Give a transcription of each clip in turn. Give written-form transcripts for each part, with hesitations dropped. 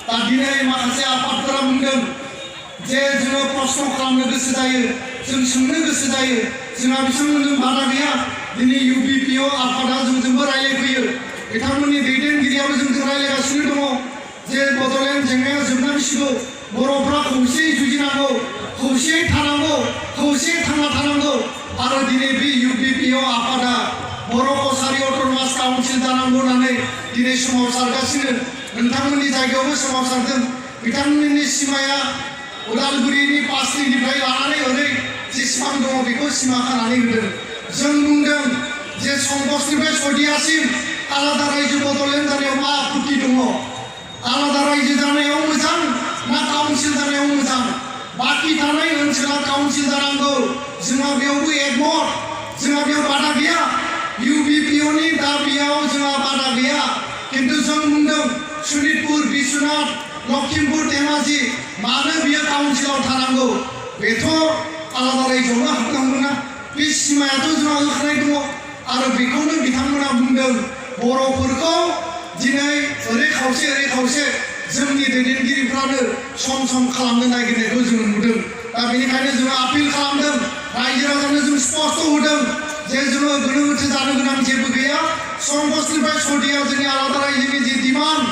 दा दिनै माखासे आफादफोरा बुंदों जे जोङो प्रश्न खालामनो गोसो जायो जों सोंनो गोसो जायो जोंहा बिथांमोनजों बादा गैया दिनै UBPO आफादा जोंजोंबो रायलायफैयो बिथांमोननि दैदेनगिरियाबो जोंजों रायलायगासिनो दङ जे बड'लेण्ड जेंनाया जोबनांसिगौ बर'फ्रा खौसेयै जुजिनांगौ खौसेयै थानांगौ खौसेयै थांना थानांगौ आरो दिनै बे UBPO आफादा बर' कसारि अट'नमास काउन्सिल जानांगौ होननानै दिनै सोमावसारगासिनो नोंथांमोननि जायगायावबो सोमावसारदों बिथांमोननि सिमाया उदालगुरिनि पास्टिनिफ्राय लानानै ओरै जेसेबां दङ बेखौ सिमा खानानै होदों जों बुंदों जे संकसनिफ्राय सदियासिम आलादा रायजो बड'लेण्ड जानायाव मा आपत्ति दङ आलादा रायजो जानायाव मोजां ना काउन्सिल जानायाव मोजां बाखि थानाय ओनसोला काउन्सिल जानांगौ जोंहा बेयावबो एकमत जोंहा बेयाव बादा गैया UBPOनि दाबियाव जोंहा बादा गैया किन्तु जों बुंदों सनितपुर बिश्वनाथ लखिमपुर धेमाजि मानो बियो काउन्सिलाव थानांगौ बेथ' आलादा रायजोआवनो हाबनांगौना बे सिमायाथ' जोंहा होखानाय दङ आरो बेखौनो बिथांमोना बुंदों बर'फोरखौ दिनै ओरै खावसे जोंनि दैदेनगिरिफ्रानो सम सम खालामनो नागिरनायखौ जों नुदों दा बेनिखायनो जों आपिल खालामदों रायजो राजानो जों स्पष्ट होदों जे जोङो गोनो गोथो जानो गोनां जेबो गैया संकसनिफ्राय सदिया जोंनि आलादा रायजोनि जे डिमान्ड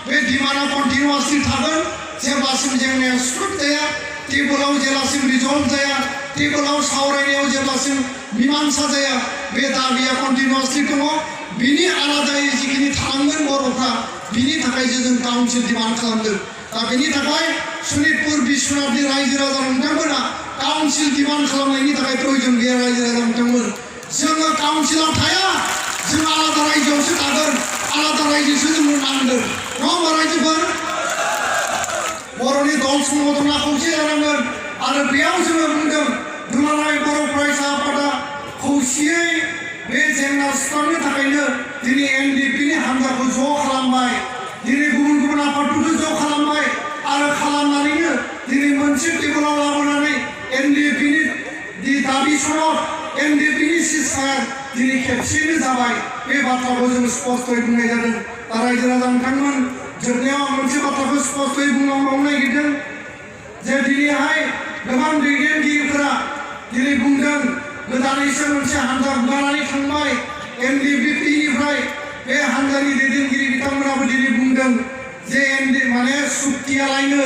बे डिमान्डआ कन्टिनिउआसलि थागोन जेब्लासिम जेंनाया सुस्रां जाया टेबोलाव जेब्लासिम रिजल्भ जाया टेबोलाव सावरायनायाव जेब्लासिम मीमांसा जाया बे दाबिया कन्टिनिउआसलि दङ बिनि आलादायै जिखिनि थानांगोन बर'फ्रा बिनि थाखाय जों काउन्सिल डिमान्ड खालामदों दा बेनि थाखाय सनितपुर बिश्वनाथनि रायजो राजा नोंथांमोना काउन्सिल डिमान्ड खालामनायनि थाखाय प्रयोजन गैया रायजो राजा नोंथांमोन जोङो काउन्सिलाव थाया जों आलादा रायजोआवसो थागोन आलादा रायजोसो जोंनो नांगोन नङा होमबा रायजोफोर बर'नि दल संगठना खौसे जानांगोन आरो बेयाव जोङो बुंदों दुलाराय बर' फरायसा आफादा खौसेयै बे जेंना सुस्रांनो थाखायनो दिनै NDPनि हान्जाखौ ज' खालामबाय दिनै गुबुन आफादफोरखौ ज' खालामबाय आरो खालामनानैनो दिनै मोनसे टेबोलाव लाबोनानै NDPनि दाबि सनद NDPनि सिजफायार दिनै खेबसेयैनो जाबाय बे बाथ्राखौ जों स्पष्टयै बुंनाय जादों दा रायजो राजा नोंथांमोन जोबनायाव आं मोनसे बाथ्राखौ स्पष्टयै बुंलांबावनो नागिरदों जे दिनैहाय गोबां दैदेनगिरिफोरा दिनै बुंदों गोदानैसो मोनसे हान्जा बुलानानै थांबाय NDPनिफ्राय बे हान्जानि दैदेनगिरि बिथांमोनाबो दिनै बुंदों जे सुक्तियालायनो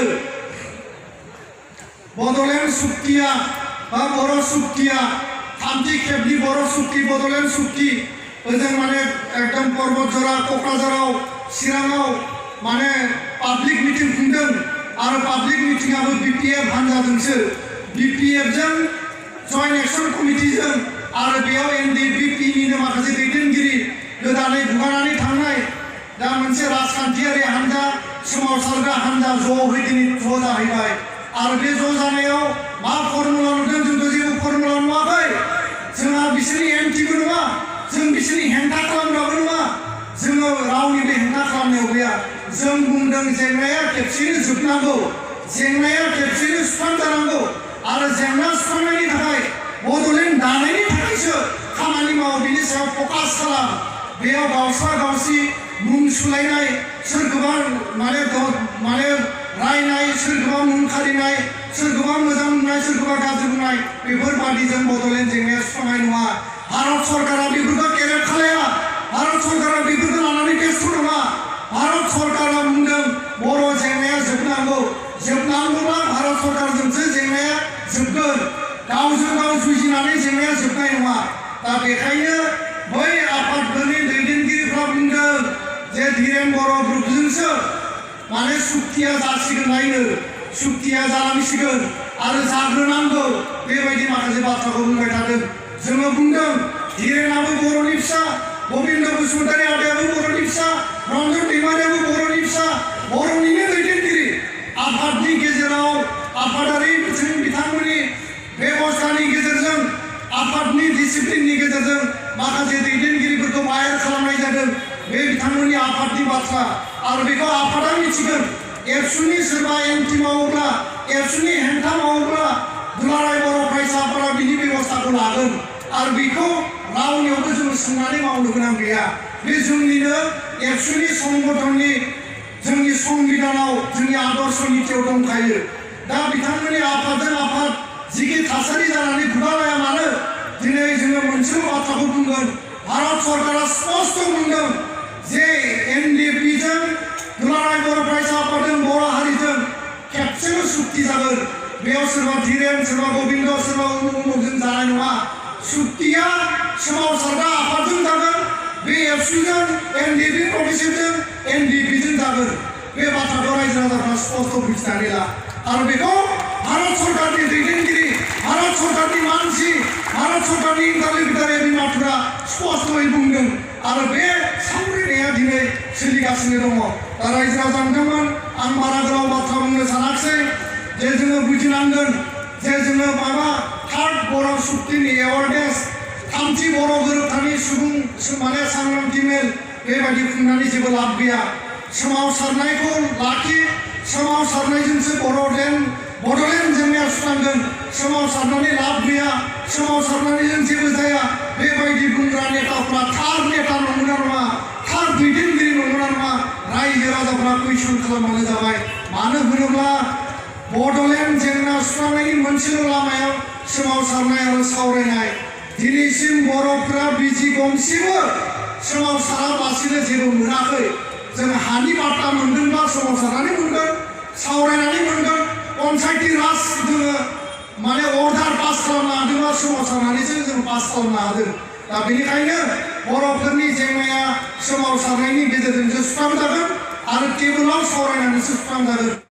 बड'लेण्ड सुक्तिया बा बर' सुक्तिया थामथि खेबनि बर' सुक्ति बड'लेण्ड सुक्ति ओजों एकदम पर्बतजरा क'क्राझाराव चिराङाव पाब्लिक मिटिं खुंदों आरो पाब्लिक मिटिंआबो BPF हान्जाजोंसो BPFजों जयेन्ट एक्शन कमिटिजों आरो बेयाव NDPनिनो माखासे दैदेनगिरि गोदानै बुगानानै थांनाय दा मोनसे राजखान्थियारि हान्जा सोमावसारग्रा हान्जा ज'है दिनै ज' जाहैबाय आरो बे ज' जानायाव मा फर्मुला नुदों जोंथ' जेबो फर्मुला नुवाखै जोंहा बिसोरनि एन्टिबो नङा जों बिसोरनि हेंथा खालामग्राबो नङा जोङो रावनिबो हेंथा खालामनायाव गैया जों बुंदों जेंनाया खेबसेनो जोबनांगौ जेंनाया खेबसेनो सुस्रांजानांगौ आरो जेंना सुस्रांनायनि थाखाय बड'लेण्ड दानायनि थाखायसो खामानि मावो बिनि सायाव फकास खालाम बेयाव गावस्रा गावसि मुं सुलायनाय सोरखौबा रायनाय सोरखौबा मुं खारिनाय सोरखौबा मोजां बुंनाय सोरखौबा गाज्रि बुंनाय बेफोरबादिजों बड'लेण्ड जेंनाया सुस्रांनाय नङा भारत सरकारा बेफोरखौ केरेक्ट खालाया भारत सरकारा बेफोरखौ लानानै बेस्थ' नङा भारत सरकारा बुंदों बर' जेंनाया जोबनांगौब्ला भारत सरकारजोंसो जेंनाया जोबगोन गावजों गाव जुजिनानै जेंनाया जोबनाय नङा दा बेखायनो बै आफादफोरनि दैदेनगिरिफ्रा बुंदों जे धीरेन बर' ग्रुपजोंसो सुक्तिया जासिगोनलायनो सुक्तिया जालांसिगोन आरो जाग्रोनांगौ बेबायदि माखासे बाथ्राखौ बुंबाय थादों जोङो बुंदों धीरेनाबो बर'नि फिसा गबिन्द बसुमतारी आदायाबो बर'नि फिसा रन्जन दैमारियाबो बर'नि फिसा बर'निनो दैदेनगिरि आफादनि गेजेराव आफादारि बिथांमोननि बेबस्थानि गेजेरजों आफादनि डिसिप्लिननि गेजेरजों माखासे दैदेनगिरिफोरखौ बाहेर खालामनाय जादों बे बिथांमोननि आफादनि बाथ्रा आरो बेखौ आफादा मिथिगोन एबसुनि सोरबा एन्टि मावोब्ला एबसुनि हेंथा मावोब्ला दुलाराय बर' फरायसाफोरा बिनि बेबस्थाखौ लागोन आरो बेखौ रावनियावबो जों सोंनानै मावनो गोनां गैया बे जोंनिनो एबसुनि संगठननि जोंनि संबिधानाव जोंनि आदर्श नीतियाव दंखायो दा बिथांमोननि आफादजों आफाद जिखि थासारि जानानै गुगालाया मानो दिनै जोङो मोनसेल' बाथ्राखौ बुंगोन भारत सरकारा स्पष्ट बुंदों जे एनडिएफबिजों दुलाराय बर' फरायसा आफादजों बर' हारिजों खेबसेल' सुक्ति जागोन बेयाव सोरबा धीरेन सोरबा गोविंद सोरबा उमुगजों जानाय नङा सुक्तिया सोमावसारग्रा आफादजों जागोन बे एबसुजों एनडिएफबि प्रदेशजों एनडिएफबिजों जागोन बे बाथ्राखौ रायजो राजाफ्रा स्पष्ट बुजिनानै ला आरो बेखौ भारत सरकारनि दैदेनगिरि भारत सरकारनि मानसि भारत सरकारनि इन्टारलिगेटारि बिमाफोरा स्पष्टयै बुंदों आरो बे सावरायनाया दिनै सोलिगासिनो दङ दा रायजो राजा नोंथांमोन आं बारा गोलाव बाथ्रा बुंनो सानाखिसै जे जोङो बुजिनांगोन जे जोङो माबा थार्ड बर' सुक्तिनि एवारनेस थामथि बर' गोरोबथानि सुबुं माने सांग्रांथि मेल बेबायदि खुंनानै जेबो लाब गैया सोमावसारनायखौ लाखि सोमावसारनायजोंसो बड'लेण्ड जेंनाया सुस्रांगोन सोमावसारनानै लाब गैया सोमावसारनायजों जेबो जाया बेबायदि बुंग्रा नेताफ्रा थार नेता नंगौना नङा थार दैदेनगिरि नंगौना नङा रायजो राजाफ्रा कुइसन खालामबानो जाबाय मानो होनोब्ला बड'लेण्ड जेंना सुस्रांनायनि मोनसेल' लामायाव सोमावसारनाय आरो सावरायनाय दिनैसिम बर'फ्रा बिजि गंसेबो सोमावसारालासिनो जेबो मोनाखै जों हानि बार्ता मोनदोंब्ला सोमावसारनानै मोनगोन सावरायनानै मोनगोन पन्सायती राज जोङो माने अर्डार पास खालामनो हादोंबा सोमावसारनानैसो जों पास खालामनो हादों दा बेनिखायनो बर'फोरनि जेंनाया सोमावसारनायनि गेजेरजोंसो सुस्रांजागोन आरो टेबोलाव सावरायनानैसो सुस्रांजागोन